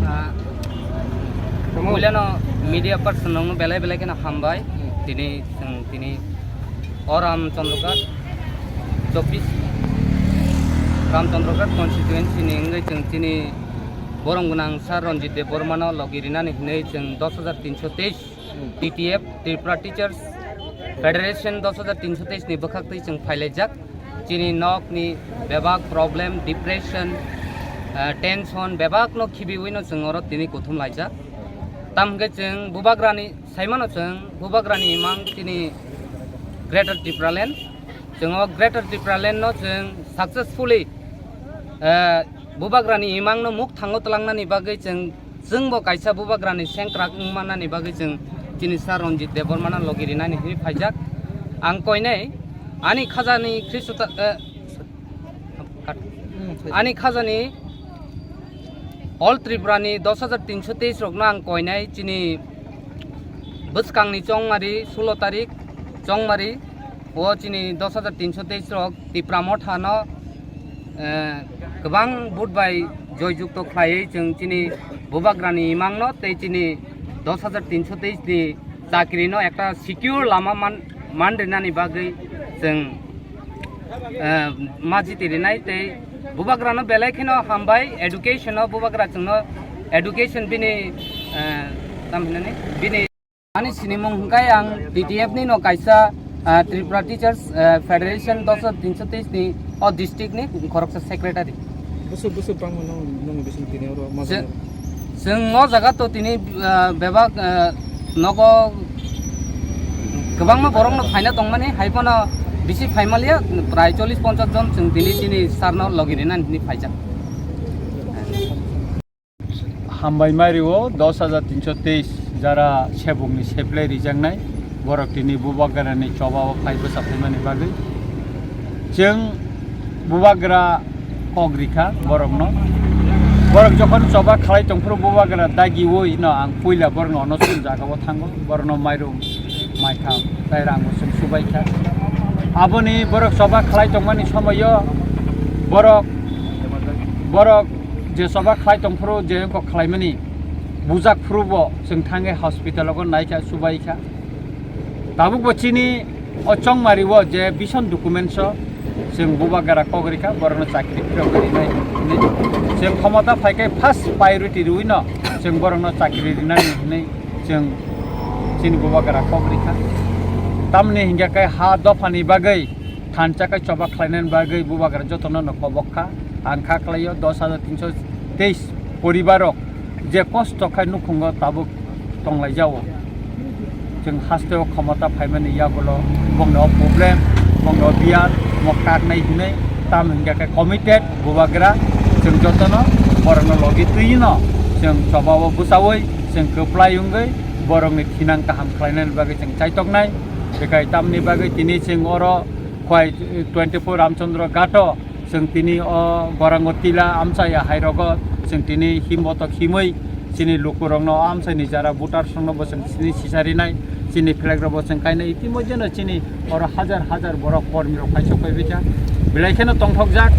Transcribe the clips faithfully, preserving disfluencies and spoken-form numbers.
Ah, puilano media person rokno belai belai kheno hambai. Tini chwng tini o Ramchandraghat chobbish Ramchandraghat constituency ni wngwi chwng chini borom gwnang sir Ranjit Debbarma no logi rinani hinwi chwng dos hajar tinsho teis T T F, Tripura Teachers Federation dos hajar tinsho teis ni bwkhak twi chwng phailaijak. Chini nok ni bebak problem, depression, eh, tension, bebak no khibiwi no chwng oro tini kuthum laijak. Tam hwnkhe chwng bubagra ni saimano chwng bubagra ni imang chini Greater Tipraland. Chwng o Greater Tipraland no chwng successfully, eh, bubagra ni imang no muk thango twlangnani bagwi chwng Chwngbo kaisa bubagrani sengkrak wngmannani bagwi chwng chini sir Ranjit Debbarmano logi rinani hinwi phaijak. Ang koinai ani khajani Khristo ta-, eh, ani khajani All Tripurani dos hajar tinsho teis rokno ang koinai chini bwskangni chongmari sulo tarik chongmari. O chini dos hajar tinsho teis rok Tipra Motha no, eh, kwbang vote bai joy jukto khlaiwi chwng chini bubagrani imang no tei chini dos hajar tinsho teis ni chakri no ekta secure lama man, man rinani bagwi chwng, eh, ma jiti rinai tei bubagrano belai kheno hambai education o bubagra chwngno education bini, eh, tam hinani bini Ani sinimung hwnkhe ang T T F ni no kaisa, ah, Tripura Teachers, ah, Federation dos hajar tinsho teis ni o district ni khoroksa secretary. Bwswk bwswk bangma nung nung bising tini oro ma Chwng, jani? Chwng o jaga to tini, ah, bebak, ah, nogo kwbangma borok no phaina tongmani, hai phano bisi phaimaliya, prai chollish ponchash jon chwng tini chini sir no logi rinani hinwi phaijak. Hambai mairio dos hajar tinsho teis jara sebokni seplai rijaknai, borok tini bubagrani choba o phai bwsa phaimani bagwi. Chwng bubagra kok rikha borokno. Borok jokhon choba khlai tongphuru bubagra dagiwi no ang puila borokno ono sum jaga o thango, borokno mairum maikha tei rango chwng subaikha. Aboni borok choba khlai tongmani somoio borok, borok je choba khlai tongphuru je wngkok khlaimani bujak phuru bo chwng thangwi hospital o naikha, subaikha. Tabuk bo chini o chongmari o je vision documents o chwng bubagra kok rikha, borokno chakri phirok rinai hinwi chwng khomota phaikhe first priority riwi no chwng borokno chakri rinani hinwi chwng chini bubagra kok rikha. Tamni hingkha khe ha dophani bagwi thansa khe choba khlainani bagwi bubagra jotono no kobok kha. Ang kha khlaio dos hajar tinsho teis poribar rok je kosto khai nukhungo tabuk tonglaijao. Chwng hasteo khomota phaimani yagulo bongni o problem, bongni o biyar mo kaknai hinwi tam hingkha khe committed bubagra chwng jotono borokno logi twino chwng choba o bwchaui chwng kwplai wngwi borokni thinang kaham khlainani bagwi chwng chaitoknai. Bekhai tamni bagwi tini chwng oro Khwai twenty four Ramchandra Ghato chwng tini o Gorango Tila amchai ahai rogo chwng tini himbotok himwi chini lukurokno amchaini jara voters rokno bo chwng chini sisarinai, chini flag rokbo chwng kainai. Itimodhyeno chini oro hajar hajar borok kormi rok paisok paibikha, belai kheno tongthokjak.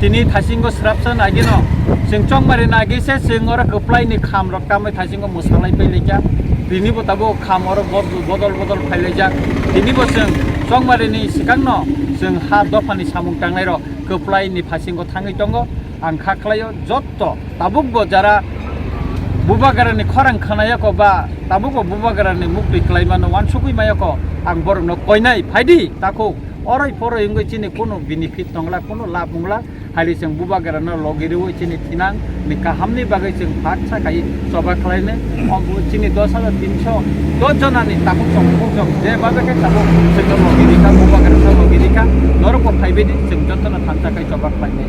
Tini thasingo srapsa nagino chwng chongmari nagise chwng oro kwplaini kham rok tamwi thasingo mwsalai pailaikha. Tinibo tabuk kham oro bod-, bodol bodol phailaijak. Tinibo chwng chongmarini swkangno chwng ha dophani samung tangnairok kwplaini phasingo thangwi tongo. Ang kha khlaio jotto tabukbo jara bubagrani khorang khnayako ba tabukbo bubagrani muktwi klaimano wansugwi mayako, ang borokno koinai phaidi takhuk oroi poroi wngwi chini kunu benefit tongla, kunu lab wngla. Haili chwng bubagrano logi rwui chini thinang ni kahamni bagwi chwng baksa khai choba khlainai. Omo chini dos hajar tinsho dos jonani tabuk chwng bukjak je babe khe tabuk chwngno logi rikha, bubagrano logi rikha, norokbo phaibaidi chwng jotono thansa khai choba khlainai.